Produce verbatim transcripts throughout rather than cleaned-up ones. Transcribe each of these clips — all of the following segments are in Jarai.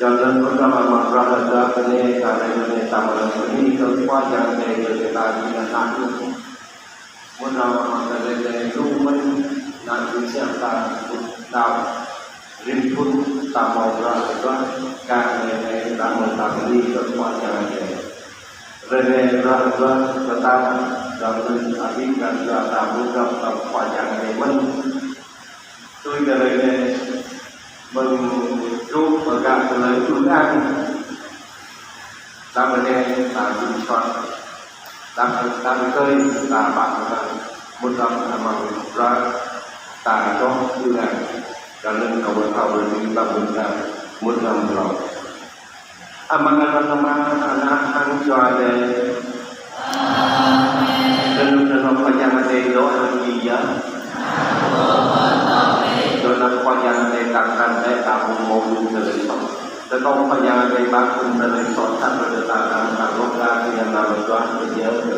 Yua anŭn mơtam amăng bruă Ơi Adai bơnai, ta rai bơnai ta mơ̆ng bơni kơ Khua Yang Adai kơ ta jing ană Ñu. Mơtam amăng tơlơi anai lu mơ̆n, ană Ñu siang ta, ta rĭm phŭn ta hmâo bruă Ơi Adai, kar anai anai ta mơ̆ng ta bơni kơ Khua Yang Adai. Rai anai bruă Ơi Adai kơ ta, dơ̆ng mơ̆n abih kar jua ta mơ̆ng găp ta Khua Yang Adai mơ̆n. Tui kơ rai anai, mơ̆ng truh pơgăp tơlơi ư ang. Đăm rơngai ta dŭm soh, đăm, đăm rơkơi ta bă mơnăng, mŭt đăm amăng bruă ta čŏh ư ang, kar anŭn kâo thâo rơngai ƀă mŭt đăm, mŭt đăm hlâo. Amăng anăn Ama, Ană hăng Jua Adai. Amen. Tơnŭn tơnŭn Khua Yang Adai dŏ hăng ih yơh. Dŏ hăng Khua Yang Adai tăng tăng đeh ta hmâo mơ̆ng tơlơi soh. Tơkông Khua Yang Adai ba kŭm tơlơi soh sat brơi ta tăng tăng lŏk ta kơ yang nao lŏk dua kơ yơh kơ.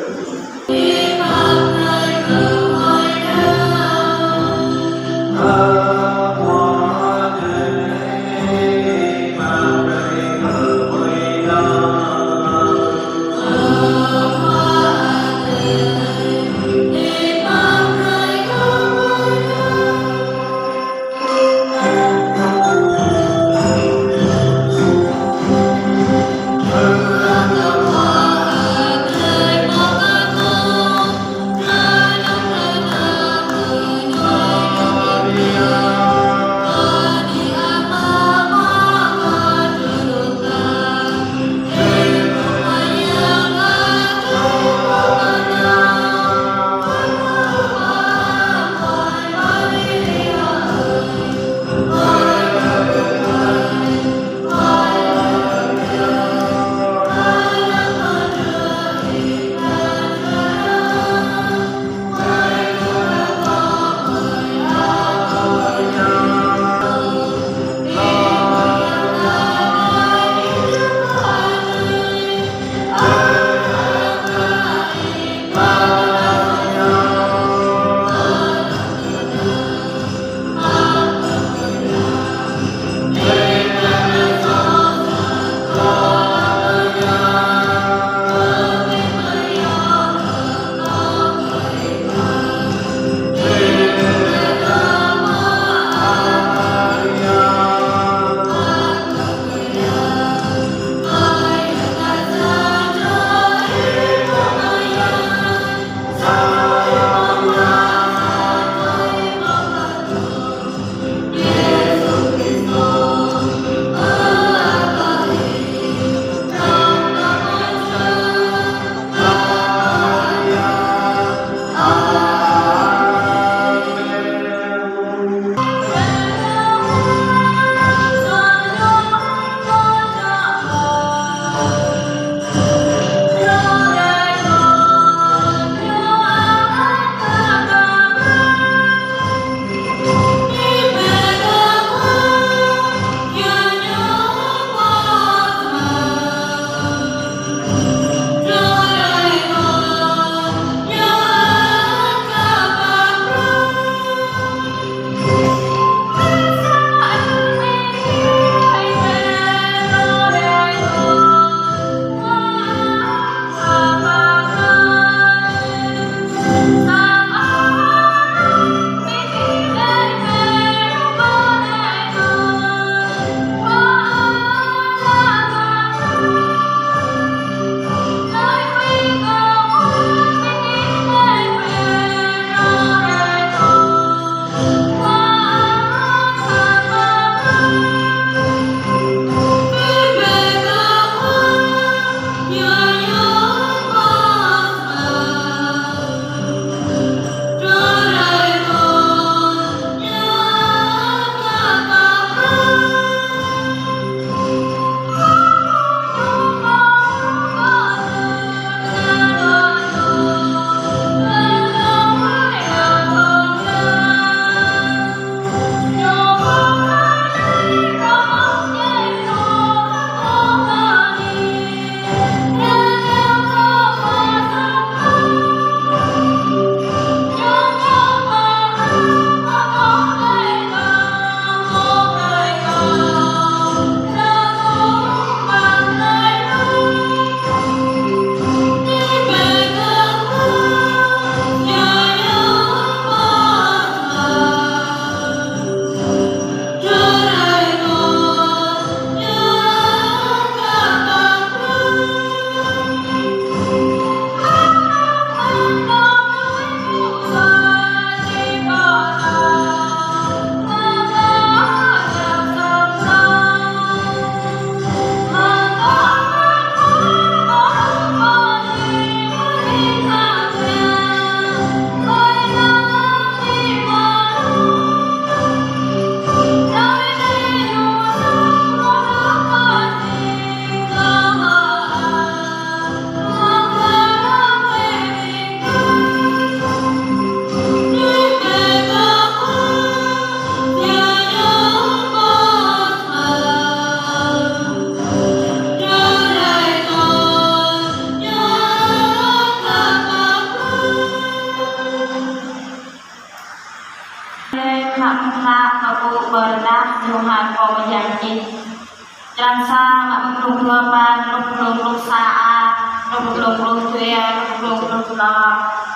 Črăn sa, mă mơ̆ng glông dua păn, truh glông pluh sa a, truh glông pluh dua, truh glông pluh klâo,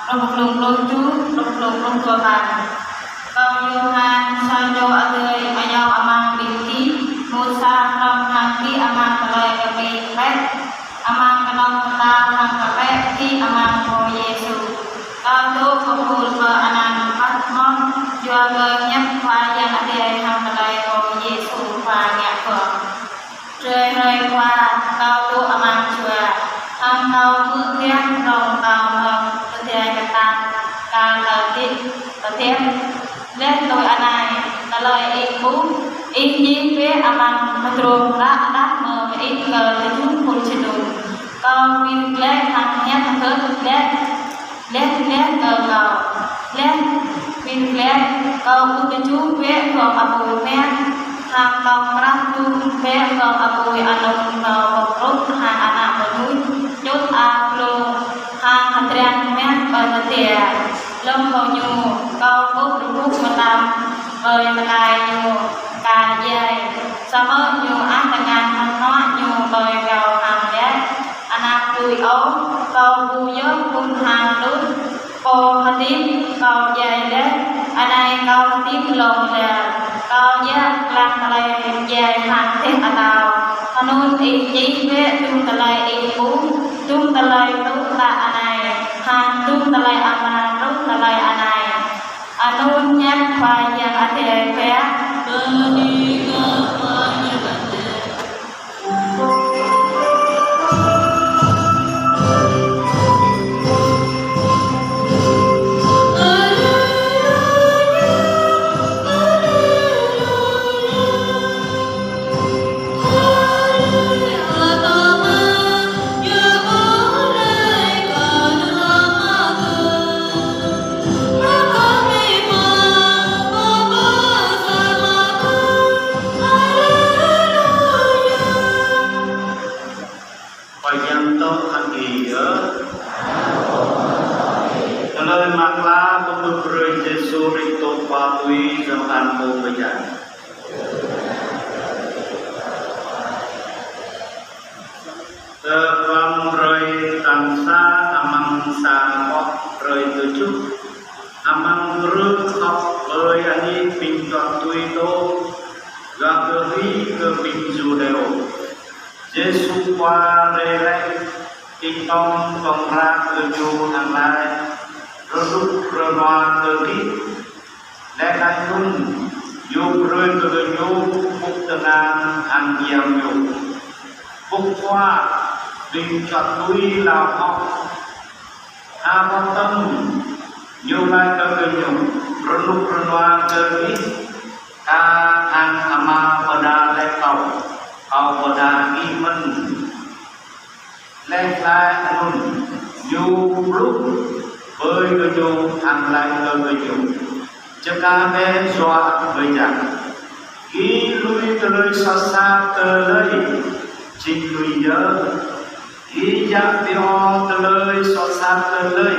truh glông pluh tơjuh, truh glông pluh dua păn. Kâo Yôhan, sa čô adơi ayŏng amăng ƀing gih, mŭt sa hrŏm hăng gih amăng tơlơi kơmĭn kơpĕ, amăng kơnong kơtang hăng kơpĕ gih amăng Pô Yêsu. Kâo dŏ pơpŭ pơ anăn Patmos, yua kơ hiăp Khua Yang Adai hăng tơlơi Pô Yêsu Khua ngă kơ. Hrơi hrơi Khua, kâo dŏ amăng jua, hăng kâo hmư̆ hiăp rông kâo mơ̆ng pơdai kơtang, kar kâo dĭ pơdep. Laih tui anai, tơlơi ih ƀuh, ih čih bĕ amăng pơdrôm hră đah mơ̆ mơit kơ tơjuh phŭn jơnum. Kâo wĭt glaĭ hăng hiăp hơgĕt glaĭ, laih glaĭ kơ kâo. Laih wĭt glaĭ, kâo ƀuh tơjuh bĕ gŏng apui mă, hăng tŏng krah dŭm bĕ gŏng apui anŭn nao pơkrŭp hăng Ană Mơnuih, čut a glông hăng hơdrăng mă ƀơi tơdia. Lơ̆m hơ̆ ñu, kâo ƀuh rơbŭk mơtam ƀơi tơkai ñu kar djai. Samơ̆ ñu ăh tơngan hơnuă ñu ƀơi kâo hăng laĭ: Ană tui ôh, kâo ƀu yơh phŭn hăng đŭt. Pô hơdip, kâo djai laih, anai kâo hơdip hlŏng lar. Kâo djă lăng tơlơi djai hăng dêh atâo. Anŭn ih čih bĕ dŭm tơlơi ih ƀuh, dŭm tơlơi tŭ tă anai, hăng dŭm tơlơi Ama truh tơlơi anai. Anŭn hiăp Khua Yang Adai pĕ. Bơni kơ Khua Yang Adai. Khua Yang dŏ hăng ih. Tơlơi mơak klă pơmưk brơi Yêsu Kristô Khua tui Yôhan pô mơyang. Tơpă hrơi tal sa amăng sa boh hrơi tơjuh, amăng hrơi khŏk ƀơi anih ƀing čuăt tui dŏ, gah kơ hĭ kơ ƀing Yudêô. Yêsu Khua rai laih, ƀing tŏng tŏng krah kơ Ñu hăng laĭ: Rơnŭk rơnua kơ gih. Laih anŭn, Ñu brơi kơ gơñu pŭk tơngan hăng iâu Ñu. Pŭk Khua, ƀing čuăt tui hlao hŏ. Ha boh tŏng, Ñu laĭ kơ gơñu: Rơnŭk rơnua kơ gih, kar hăng Ama pơđar laih Kâo, Kâo pơđar gih mơ̆n. Laih laĭ anŭn, Ñu blŭng ƀơi gơñu hăng laĭ kơ gơñu: Čơkă bĕ yua mơyang. Gih lui tơlơi soh sat tơlơi, jing lui yơh. Gih djă̱ pioh tơlơi soh sat tơlơi,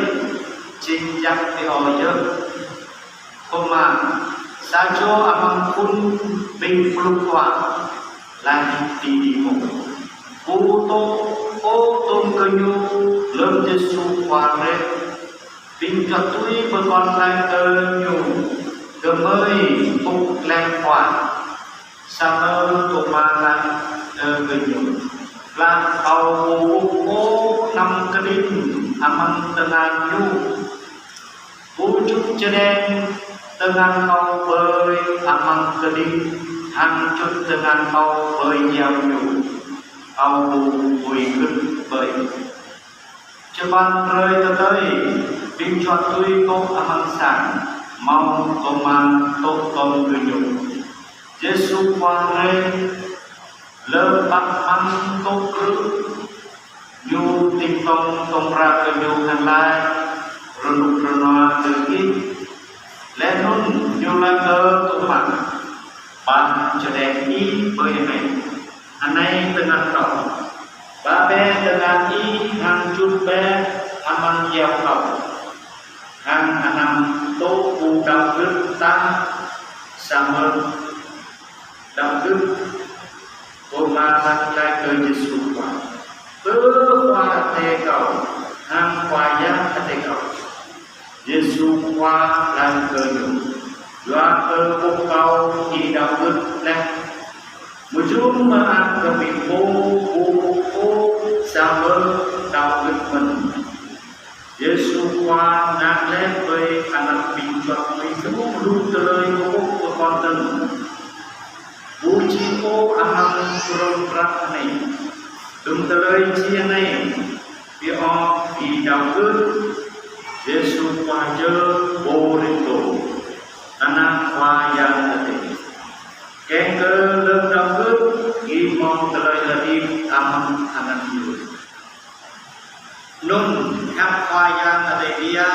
jing djă̱ pioh yơh. Tôma, sa čô amăng phŭn ƀing pluh dua, laĭ Didimô, pô tŏ pơtŭm kơ Ñu lơ̆m Yêsu Khua rai. Ƀing čuăt tui pơkŏn laĭ kơ Ñu: Gơmơi pŭk laih Khua. Samơ̆ Tôma laĭ kơ gơñu: Blah kâo ƀu ƀuh ôh anăm kơđing amăng tơngan Ñu, ƀu čut čơđeng tơngan kâo ƀơi amăng kơđing, hăng čut tơngan kâo ƀơi iâu Ñu, kâo ƀu huĭ gưt ƀơi. Čơpăn hrơi tơdơi, ƀing čuăt tui dŏ amăng sang, hmâo Tôma dŏ tŏng gơñu. Yêsu Khua rai, lơ̆m păk măng dŏ krư̆, Ñu ƀing tŏng tŏng krah kơ Ñu hăng laĭ: Rơnŭk rơnua kơ gih. Laih anŭn Ñu laĭ kơ Tôma: Ba čơđeng ih ƀơi anai, anai tơngan kâo. Ba bĕ tơngan ih hăng čut bĕ amăng iâu kâo. Hăng anăm tŏ ƀu đăo gưt tah, samơ̆ đăo gưt Tôma laĭ kơ Yêsu Khua: Ơ Khua Adai kâo, hăng Khua Yang Adai kâo. Yêsu Khua laĭ kơ ñu: Yua kơ ƀuh kâo ih đaŏ gưt laih. Mơyŭn mơak kơ ƀing pô ƀu ƀuh ôh, samơ̆ đaŏ gưt mơ̆n. Yêsu Khua ngă laih ƀơi anăp ƀing juat mơnuih lu tơlơi kơkuh kơkon dơ̆ng. Ƀu djơ̆ ôh amăng kơnong krah anai. Dum tơlơi či anai, pioh ih đaŏ gưt. Yêsu Khua jing Pô Rĭm Tô̆, Ană Khua Yang Adai. Kiăng kơ lơ̆m đaŏ gưt, gih hmâo tơlơi hơdip amăng anăn Ñu. Anŭn hiăp Khua Yang Adai biă.